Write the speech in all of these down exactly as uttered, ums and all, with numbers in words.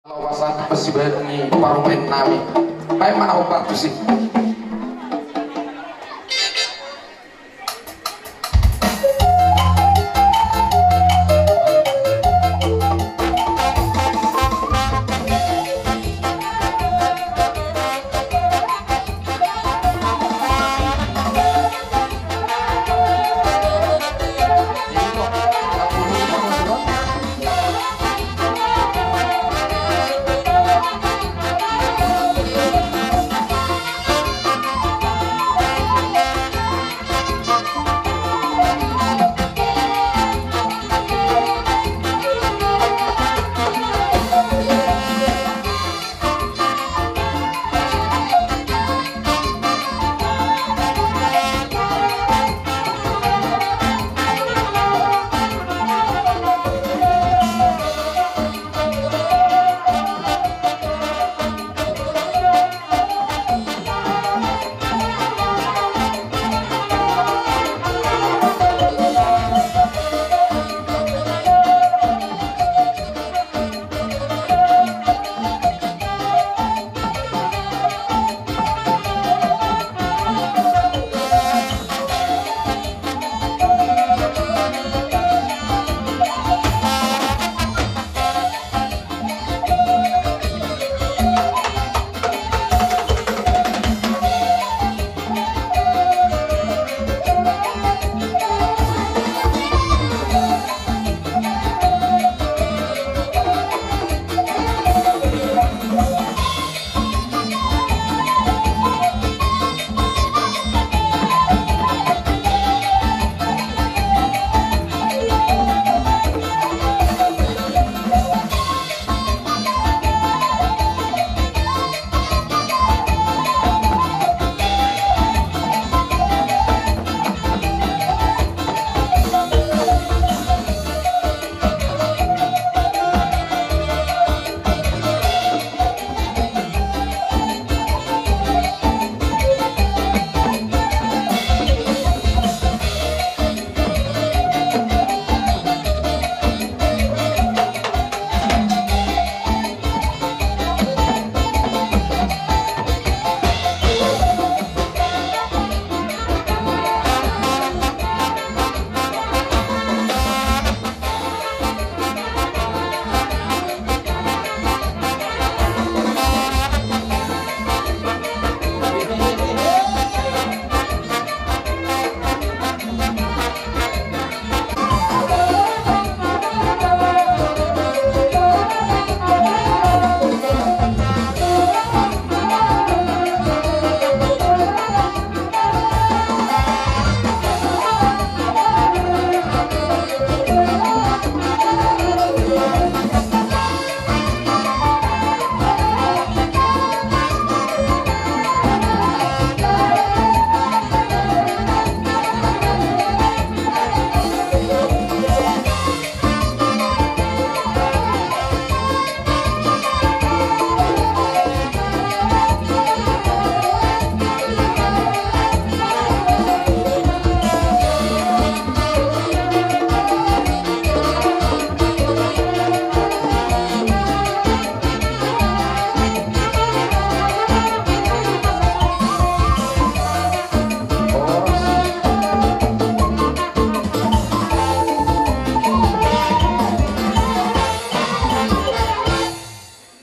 Laho pasahat tu sibahen ni parumaen nami. Baen ma na hombar tusi.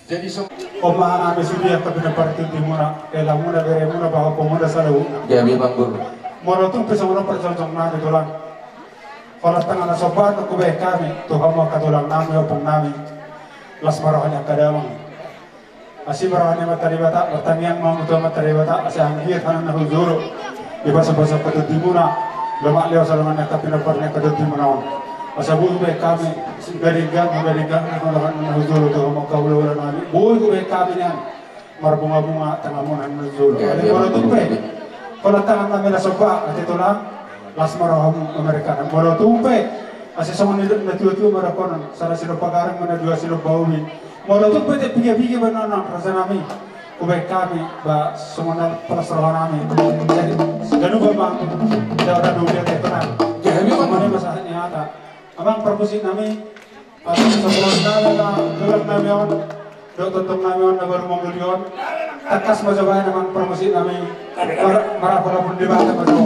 Jadi so- Omak nami sude angka pinompar ni tondimuna, helamuna, beremuna, pahompu muna saluhutna. Gabe, Amang Guru. Molo tung pe songon on parjongjong nami, Tulang. Holan tangan na somba do hubaen hami tu hamu angka tulang nami, ompung nami. Las ma roha ni angka damang. Asi ma roha ni Amanta Debata, martangiang ma hamu tu Amanta Debata asa anggiat hanan na hujolo dipasupasu angka tondimuna, lomak lewat asa lomak ni angka pinompar ni angka tondimuna on. Asa boi hubaen hami, denggan, denggan, denggan, hanan na hujolo tu hamu angka hulahula nami. Boi hubaen hami nian marbungabunga tanganmuna na hujolo. Jadi molo tung pe holan tangan nami na somba, ate Tulang, las ma rohamu mamereng hami. Molo tung pe, asa songon nidok ni natuatua ma dohonon, sada silompa garing ma na dua silompa ubi. Molo tung pe ate pigapiga baenon, raja nami, hubaen hami, ba songon na palas roha nami. Jadi ganup ma, jala ganup ma, ate Tulang. Jadi ma, songon i ma sahat ni hata. Amang parmusik nami, asa sapuran nami ma tulang nami on. Dohot tongtong nami on na baru mangoli on. Tangkas ma jo baen amang parmusik nami. Mar-, marapulapul Debata ma jo.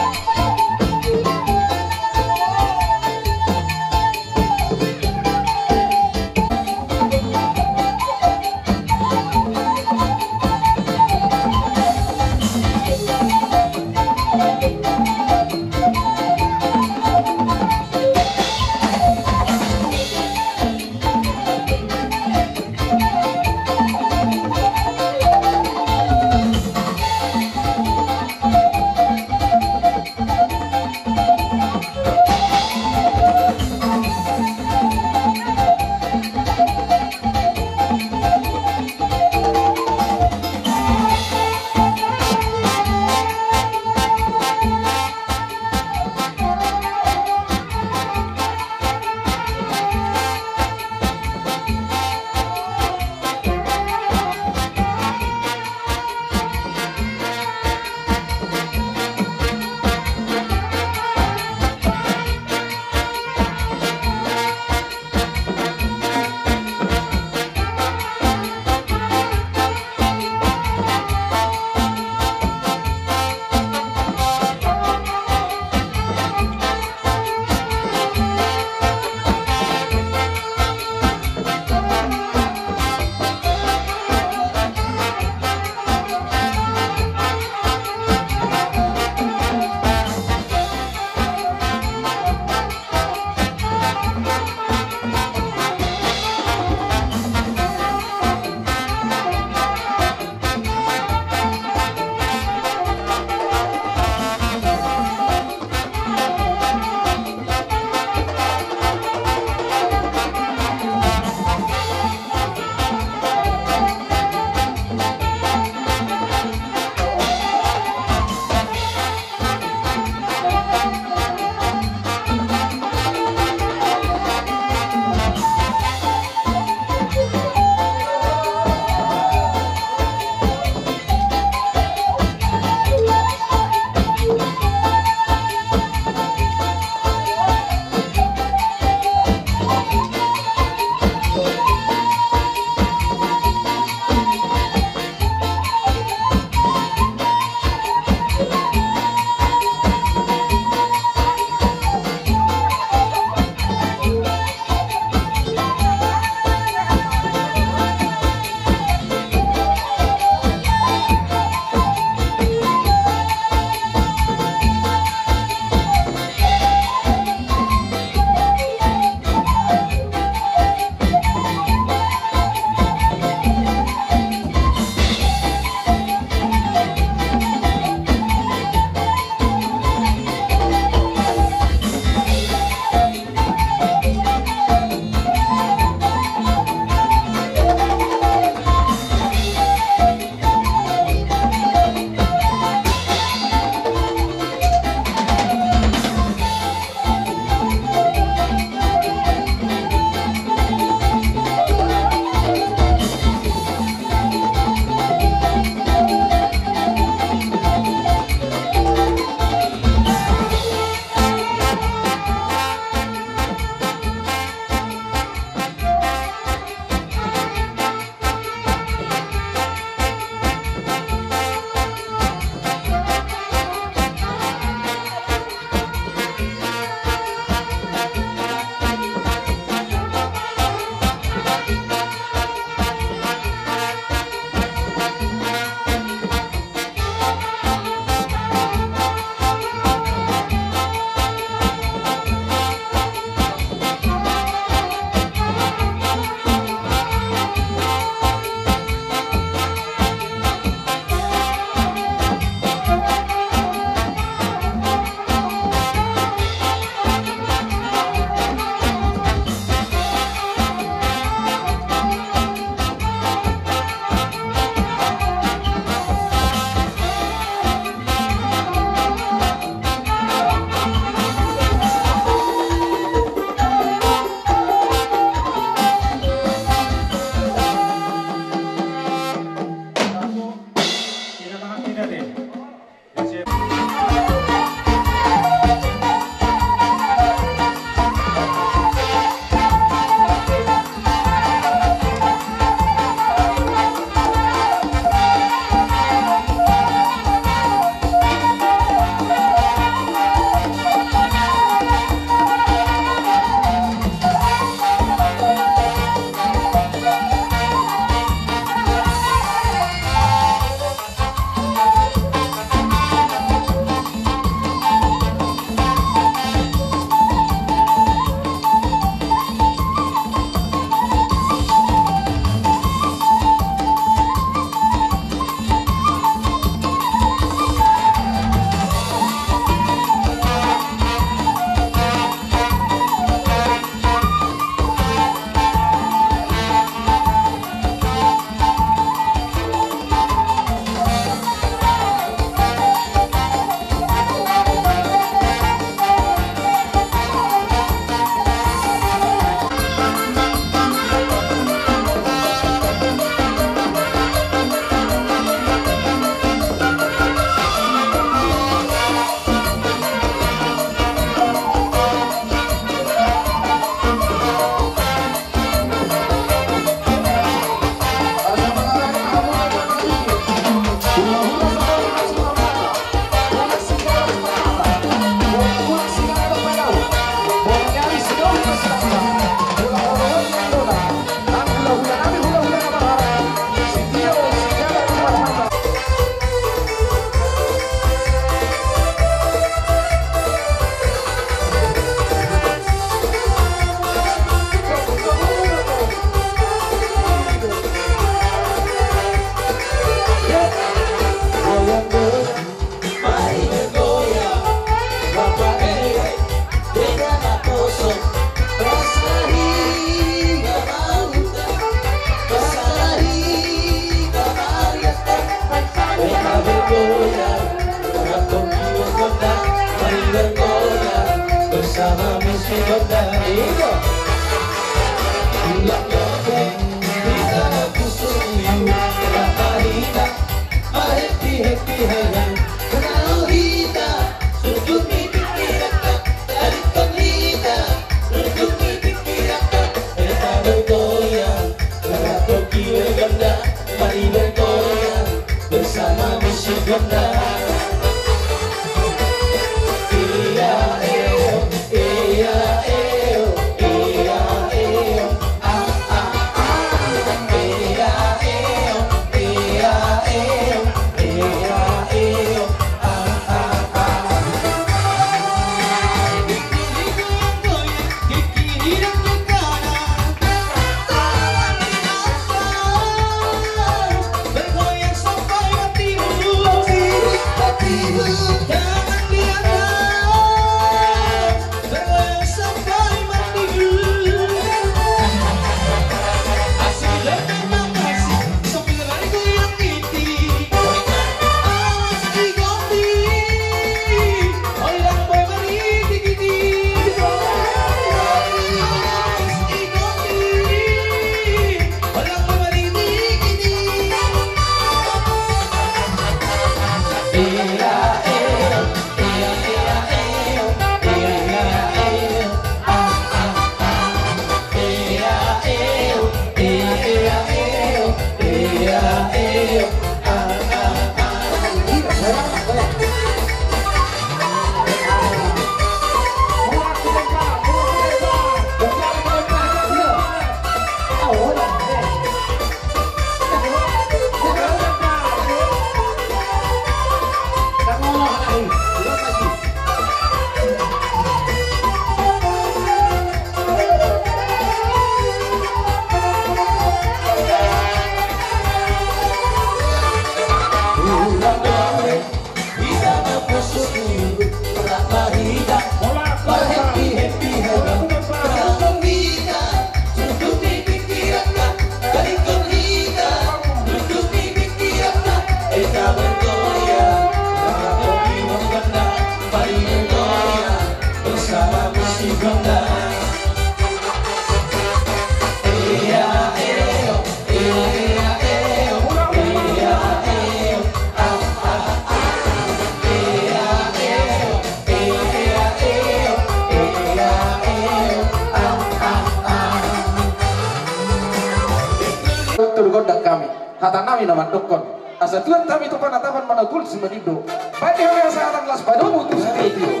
Hata nami na mandokkon, asa tuat hami tu panatapan, managul si manindo. Bani hami hasahatan, las padomu tu sitio.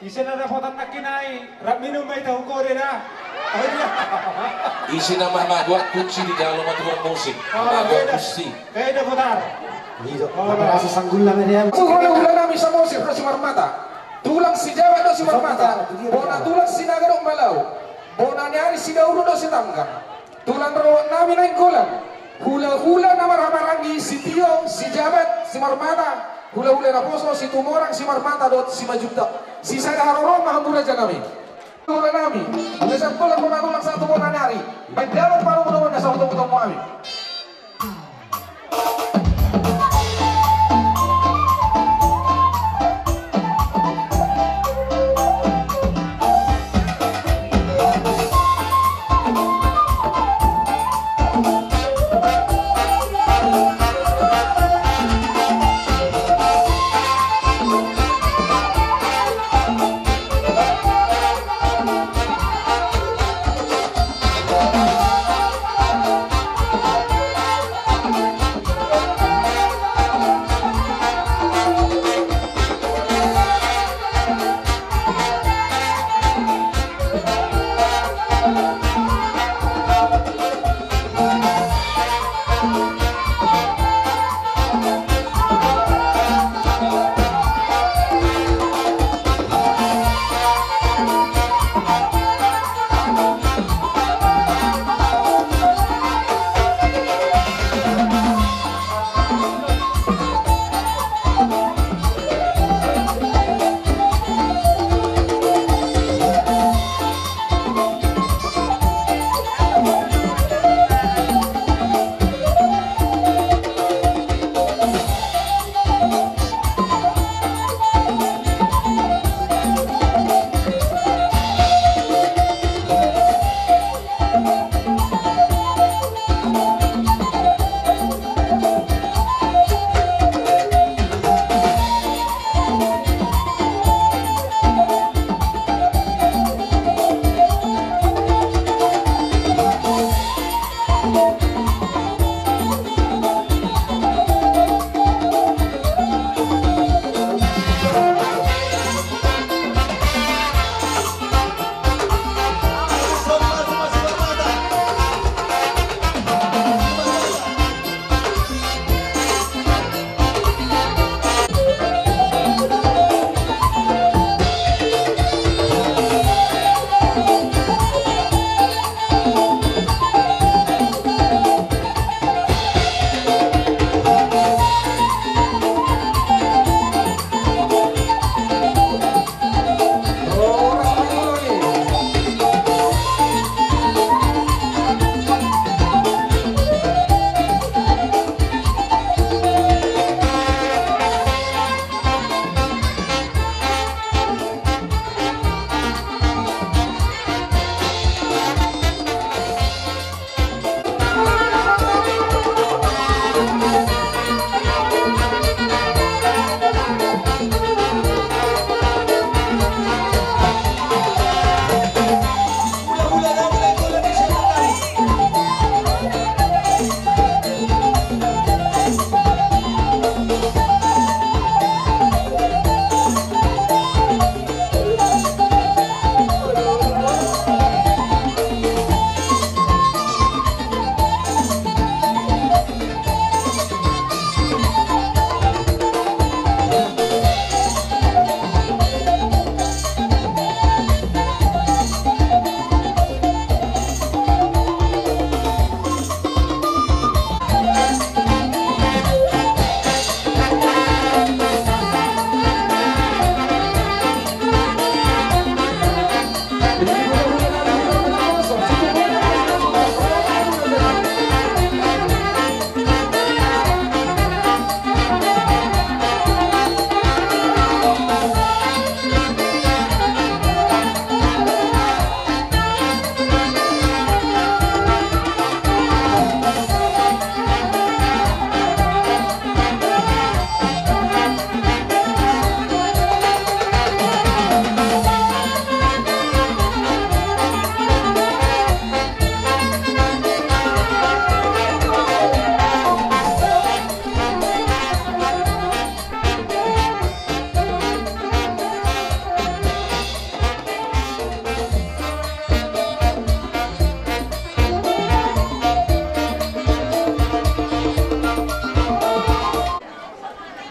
Ise na dapotan nangkin i, rap minum ma i tahu kore da. Ise na mamago akunsi di jalo ma tukang musik. Mamago akunsi. Eda putar. Asa sanggul na dia. Hula-hula nami Samosir do Simarmata. Tulang Sijabat do Simarmata. Bona tulang Sinaga do Malau. Bona ni ari Sidauru do Sitanggang. Tulang rorobot nami Nainggolan. Hula-hula na marhahamaranggi, Sitio, Sijabat, Simarmata. Hula-hula naposo, Situmorang, Simarmata dohot Simanjuntak. Sisada haroro ma hamu raja nami. Hula nami, hula satulang, bona tulang sahat tu bona ni ari. Baen damang parumaen na sahat tu tomu nami.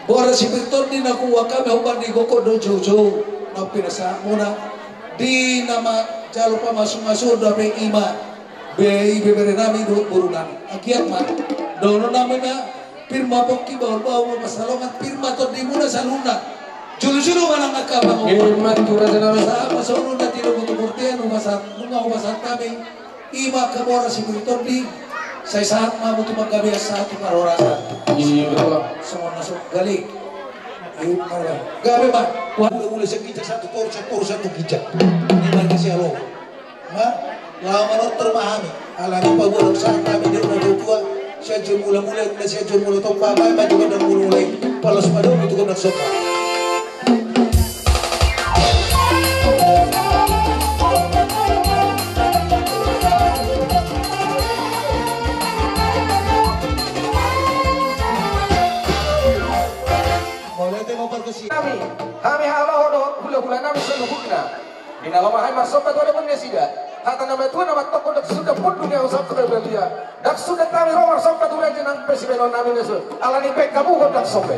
Boras Sitorus Tondi na huboan hami, hombar di gokhon dohot joujou na pinasahatmuna, di na manjalo pamasumasuon dope, i ma be ibebere nami dohot boru nami. Anggiat ma dohonon nami na pir ma pongki, bahulbahul ma pansalongan, pir ma tondimuna saluhutna. Jolojolo ma nang angka pangomoan. Ima tutu, raja nami. Sahat ma saluhutna tu na tilomo tu bontean, hupasahat, nunga hupasahat hami. I ma angka boras Sitorus Tondi, sai sahat ma hamu tu panggabean, sahat tu parhorasan. Ima tutu. Songon na so gale. Ima tutu. Gabe ma. Hulahula sian ginjang sahat tu toru, sian toru sahat tu ginjang. Ima na sialo. Ha? Laho manortor ma hami. Alani paboa sahat hami di na tua-tua. Sian jolo mulamula, sian jolo mula tompa, baen ma tu gondang mulamula i. Palos ma domu tu gondang somba. Hami, hami hamaho dohot hulahula nami saluhutna. Di na lomo hami marsomba tu adopan nasida. Hata na matua na mantongkol, ndang suda punduk ni ahu sangkap badia. Ndang suda hami ro marsomba tu raja nang pe sibahenon nami na so. Alani pe hamu gondang somba.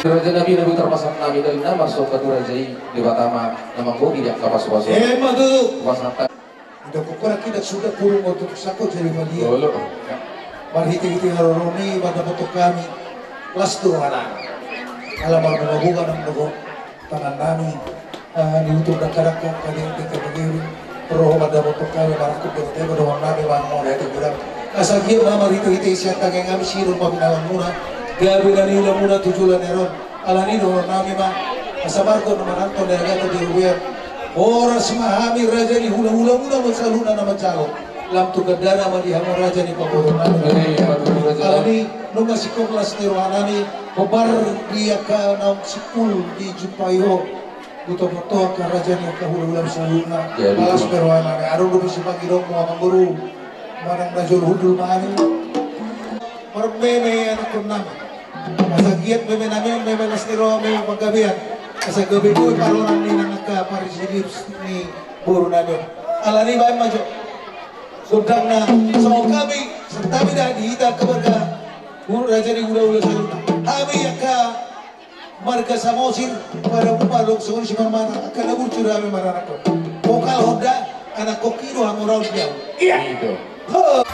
Raja nami, na boi tarpasahat nami, dalina marsomba tu raja i, Debata ma na manggohi di angka pasupasu. Ima tutu. Pasahat. Ida kokora kita sudah kurung waktu sako jadi badia. Olo. Marhite-hite haroro ni mandapothon hami las tu roha nami. Ala marbunga-bunga nang dohot tangan nami, eh, ni utur dakka-dakka, kali kita begini, roha mandapothon hami, marangkup dohot tebo dohot nami, mangoda hati gurang. Asa gia ma marhite-hite sian tangan nami, sirun ma binalanmuna, gabe na niulamuna tu joloan on. Alani dohonon nami ma, asa marga na mananton di agama di rubean. Horas ma hami raja ni hula-hulamuna ma saluhutna na manjalo. Lam tu gandana ma di hamu raja ni pamoruon nami. Eh, ima tutu, raja. Alani nunga singkop las ni roha nami, hombar di angka naung simpul dijumpai ho. Buto-buto angka raja ni angka hula-hula saluhutna. Jadi, las tu be roha nami. Adong dope sipangidoonmu amangboru. Manang na jolo hundul ma hami. Marmeme anakkon nami. Asa giat meme nami on, meme las ni roha, meme panggabean. Asa gabe boi parrohahon ni nang angka parisilis ni boru nami on. Alani baen ma jo gondangna, songon hami santabi da di hita angka marga, raja ni hula-hula saluhutna. Hami angka marga Samosir, pada muma long songon i simarmata, angka na burju do hami maranakhon. Pokal honda, anakhonki do hamoraon di ahu. Iya. Iya. Ho.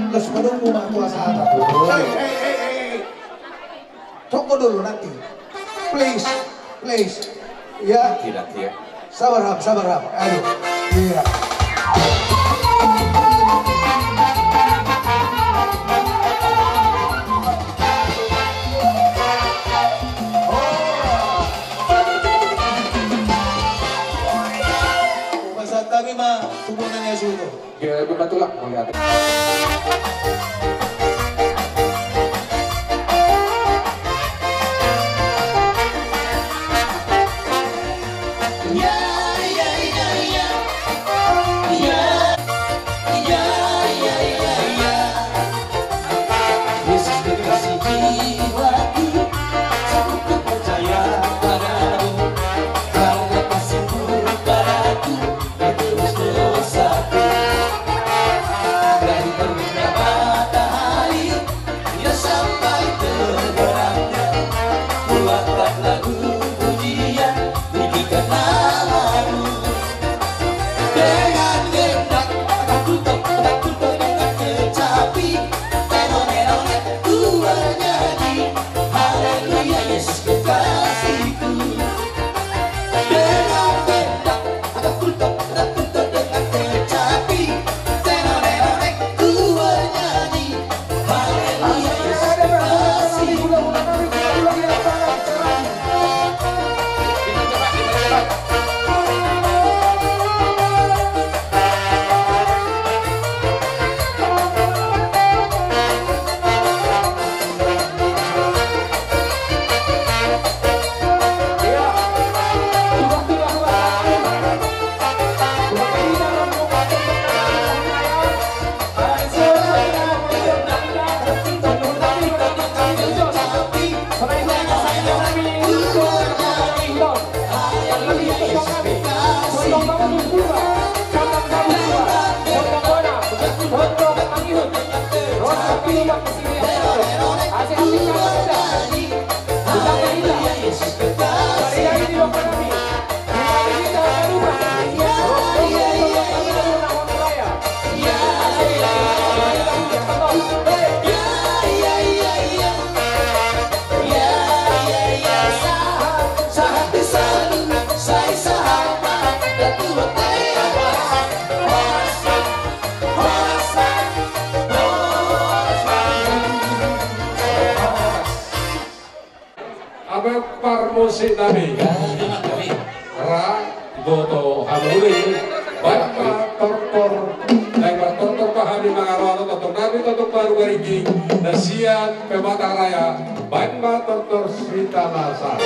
Las padongmu ma tu hasahatan. Hei, hei, hei, hei. Tunggu dulu nanti. Please, please. Ya. Tidak, tidak. Sabar, Ham, sabar, Ham. Aduh. Iya. Oh. Masa kami mah hubungannya sudah. Dia bebatulah melihat. Ya, ya, ya, ya. Ya, ya, ya, ya, ya. Yesus kekasih jiwaku, sungguh ku percaya padamu, karena kasihmu padaku. Amang parmusik nami. Ra, boto hamu uli. Baen ma tortor. Baen ma tortor, bahen ma tortor nami, tortor Baru Barigi. Na sian Pematang Raya. Baen ma tortor Sitalasan.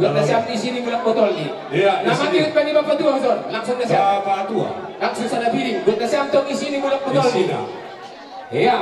Buat na siap isi ni mulak botol ni. Iya, na isi ni. Mangihut pe ni bapa tua on. Langsung na siap. Bapa tua. Langsung sada piring. Buat na siap tong isi ni mulak botol ni. Isi na. Iya.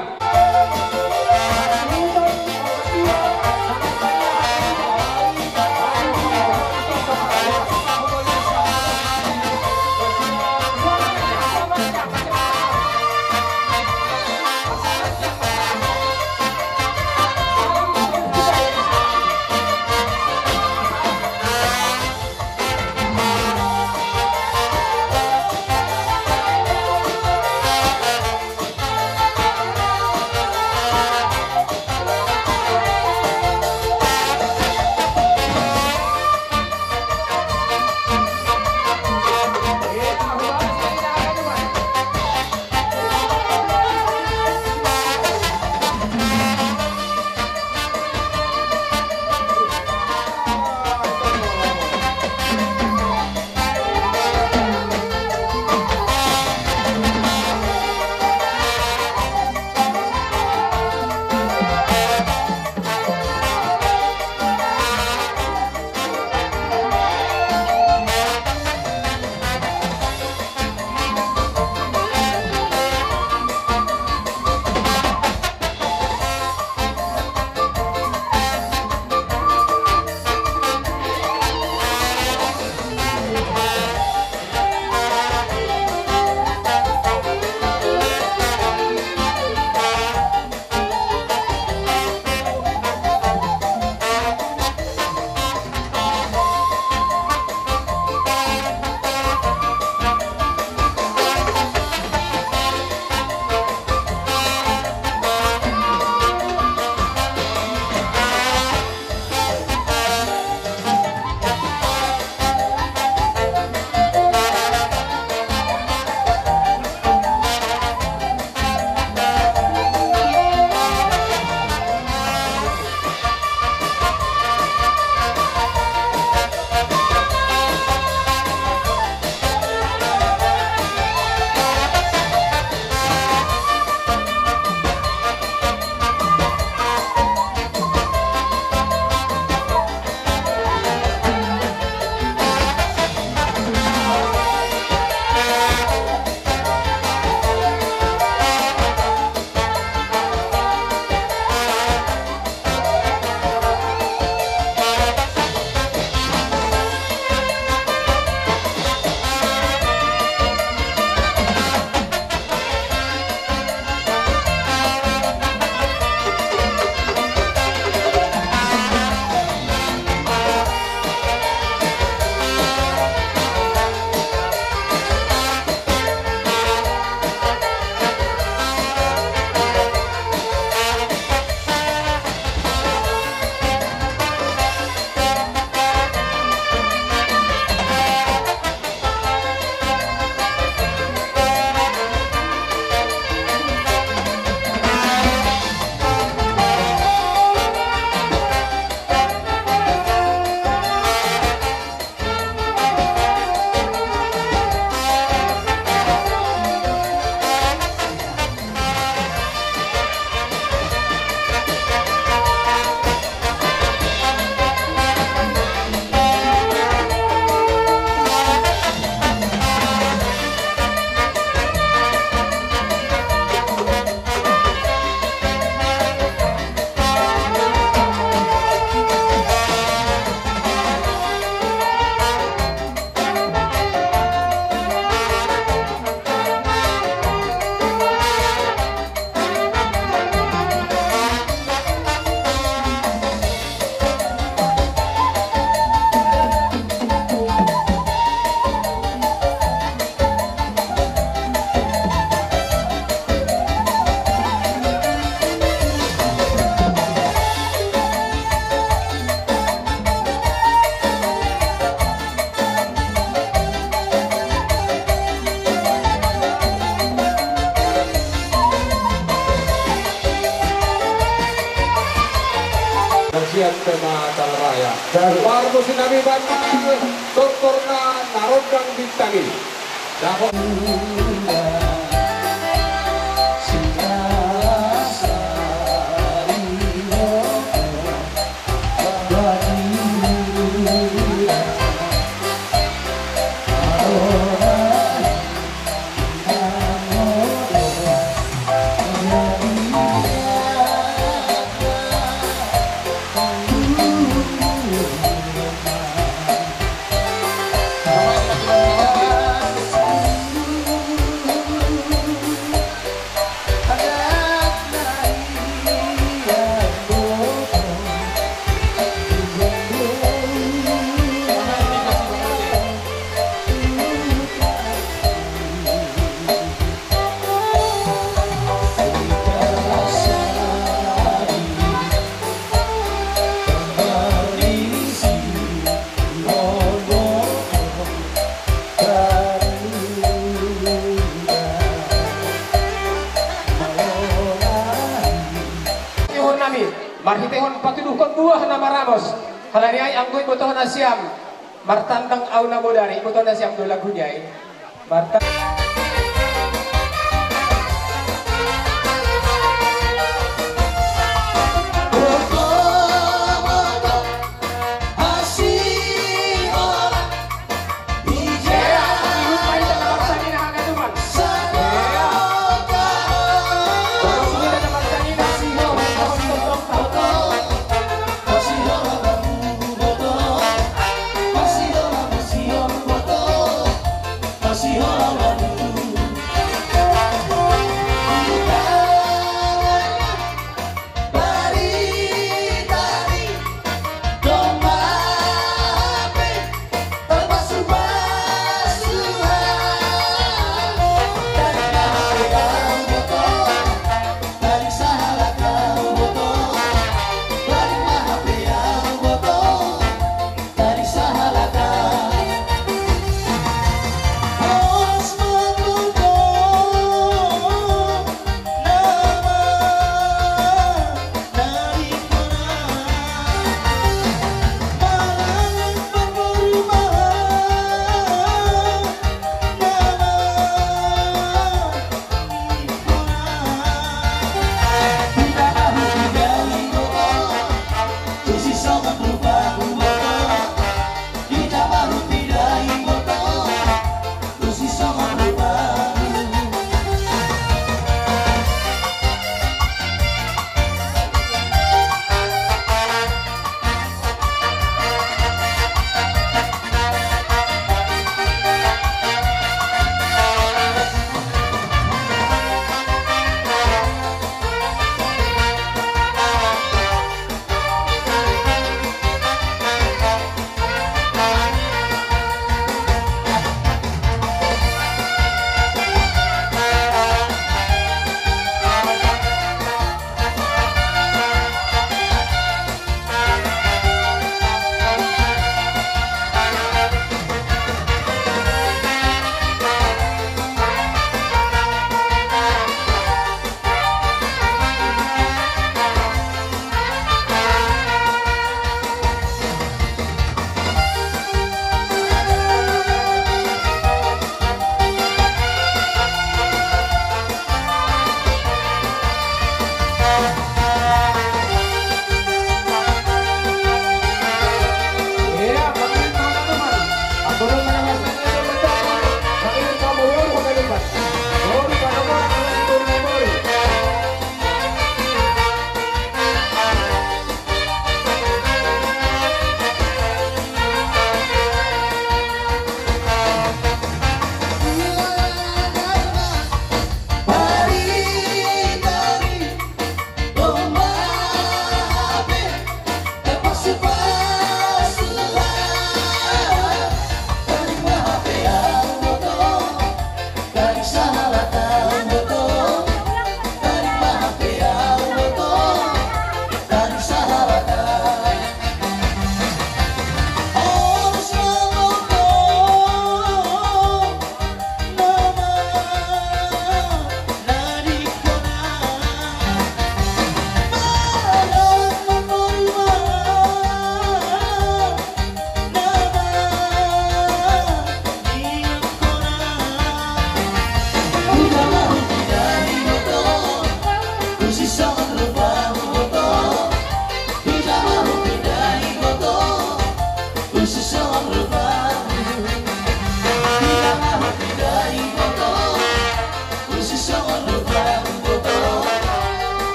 Sian Pematang Raya. Parmusik nami, banta doktorna na rondang bintang i. Dapot. Na maramos. Alani i anggo iboto nasiam, Martandang Au Na Bodari, iboto nasiam do lagu ni ai. Marta-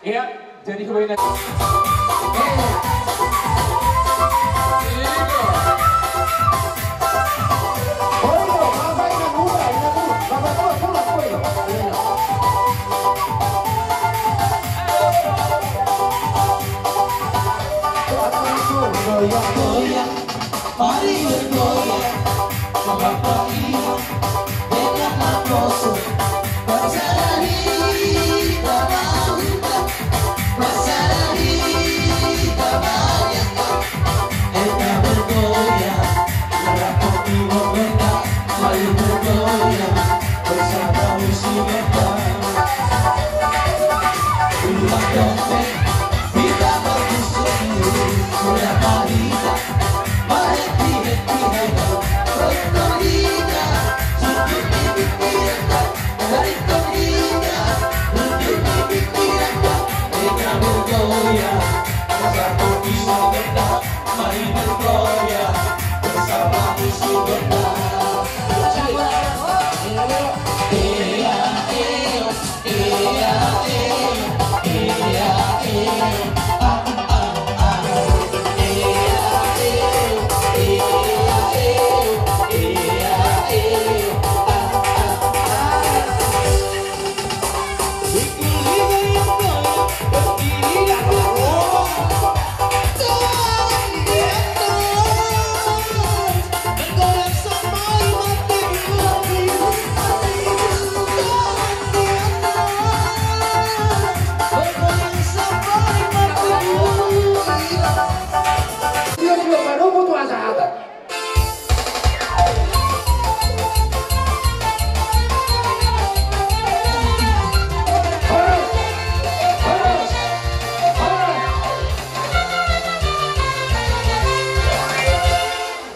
Iya, jadi kebayang.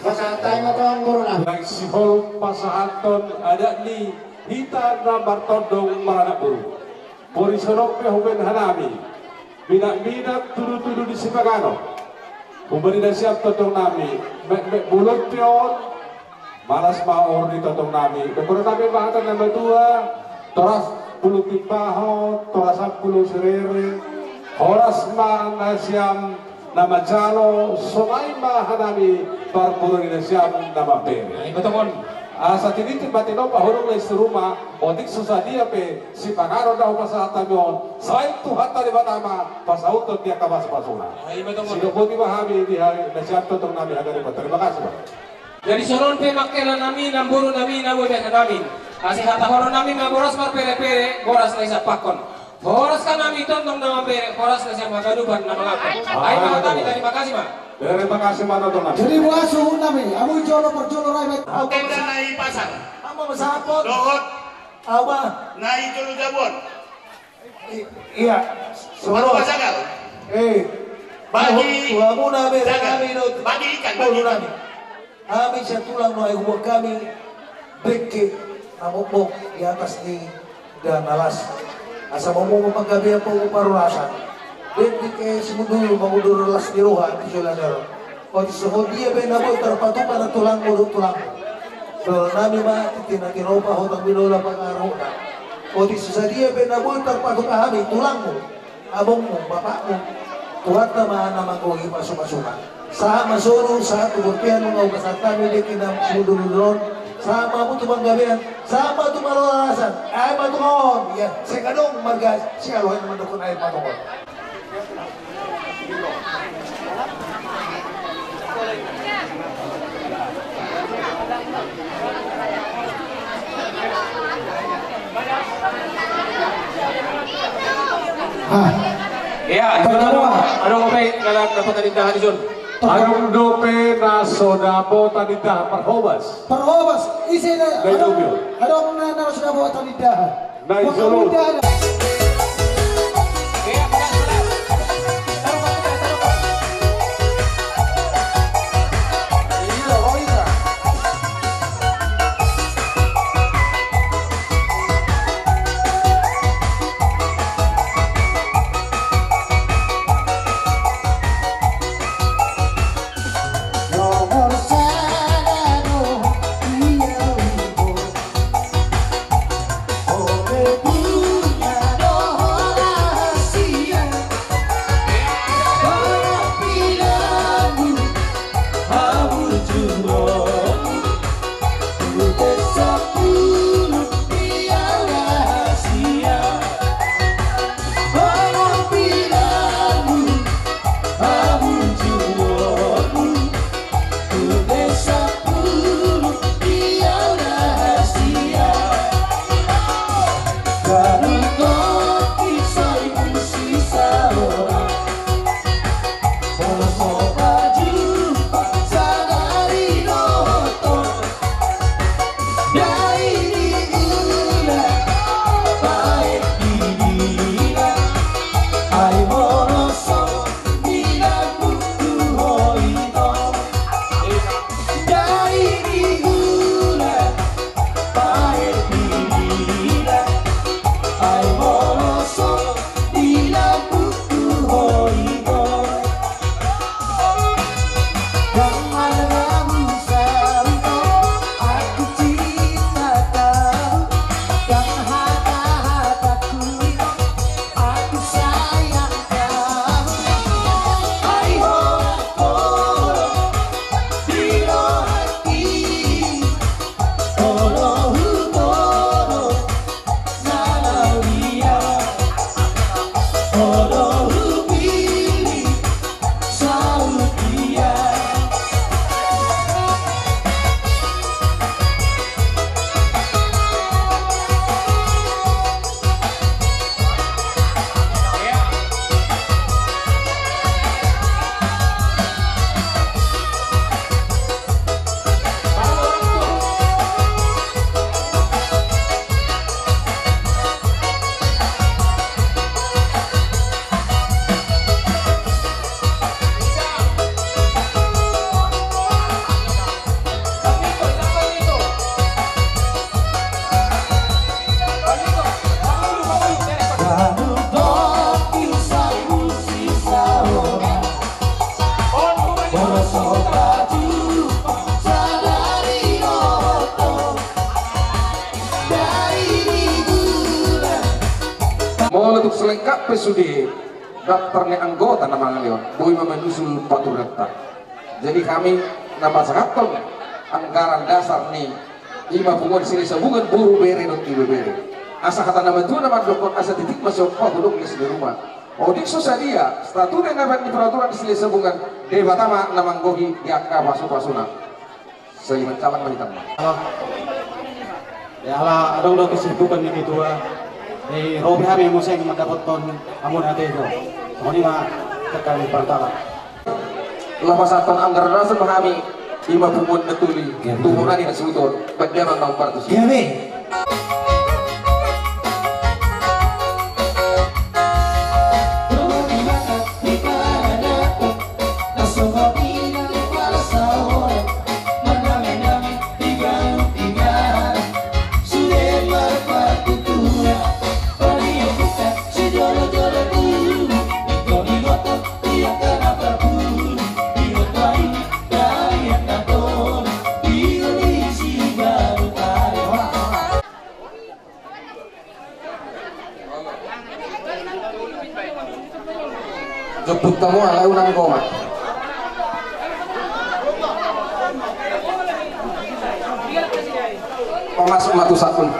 Pasahat hami ma tu amang boru nami. Naeng sihol pasahathon adat ni hita na martondong maranak boru. Boru, songon on pe hubaen hanami minakminak tudutudu ni sipanganon. Humbani nasiam tongtong nami, metmet bolon pe on, malas ma oor ni tongtong nami. Dohonon nami ma hata na matua, toras bulung timpahon, toras bulung sirere, horas ma nasiam na manjalo, sonai ma hanami parboru ni nasiam na mambere. Ai betul. Asa tiniti ma tinopa hudok na i si ruma, otik so sadia pe sipanganon na hupasahat hami on, sai Tuhanta Debata ma pasauthon di angka pasupasuna. Ai betul. Sidok boti ma hami di hami nasiam tongtong nami hagaripan. Terima kasih, Bang. Jadi songon on pe mangkela nami, namboru nami, na boi hami. Asa hatahonon nami ma boras marperepere, boras na isampakhon. Horas hanami tongtong na mambere, horas nasiam haganupan na mangampon. Ai ma hata nami, terima kasih ma. Terima kasih ma tongtong nami. Jadi boa suhut nami, amu jolo parjolo rai bet. Tenda na i Pasar. Amu ma sapot. Dohot. Amu ma. Na i jolo jabu on. I-, iya. Parumaen sagal. Eh. Bagi. Tuamu na bere nami do. Bagi ikan, bagi ikan. Hami sian tulang nuaeng huboan hami dengke na mokmok di atas ni dana las. Asa mokmok ma panggabean, mokmok parhorasan. Dengke simundul mangudurhon las ni roha tu joloan on. Otik so sadia pe na boi tarpatupa na tulangmu dohot tulangmu. Dohonon nami ma tintin na tinopa, hotang binola pangarahutna. Otik so sadia pe na boi tarpatupa hami tulangmu, amongmu, bapakmu, Tuhanta ma na manggohi pasupasuna. Sahat ma solu, sahat tu bontean, nunga hupasahat hami dengke na siundulundul on. Sahat ma hamu tu panggabean, sahat ma tu parhorasan. Ai ma tu on, ia, seng adong marga Sialuhan mandokkon ai ma tu on. Ah. Iya, adong dope na so dapotan indahan dison. Adong dope na so dapotan indahan, parhobas. Parhobas, ise na, adong na so dapotan indahan. Nice. Molo tung selengkap pe sude daftar ni anggota na mangalehon, boi ma manusul paturenta. Jadi hami na pasahathon anggaran dasar ni i ma punguan Silahisabungan, boru, bere dohot ibebere. Asa hata na matua na mandokkon, asa titik ma siompa hudok les ni ruma. Otik so sadia statute na baen ni peraturan Silahisabungan, Debata ma na manggohi di angka pasupasuna. Sai mancalang ma hita ma. Halo. Ya, ala adong do kesibukan ni ketua. Eh, ro pe hami muse mandapothon hamu na ate do. Songon i ma tekan partama. Laho pasahathon anggaran dasar ma hami, i ma punguan na tuli. Iya, betul. Tumorani na suhut on, pandaman na umpartus. Iya, be. Jemput hamu alai unang gomat. Pamasuk ma tu sakun.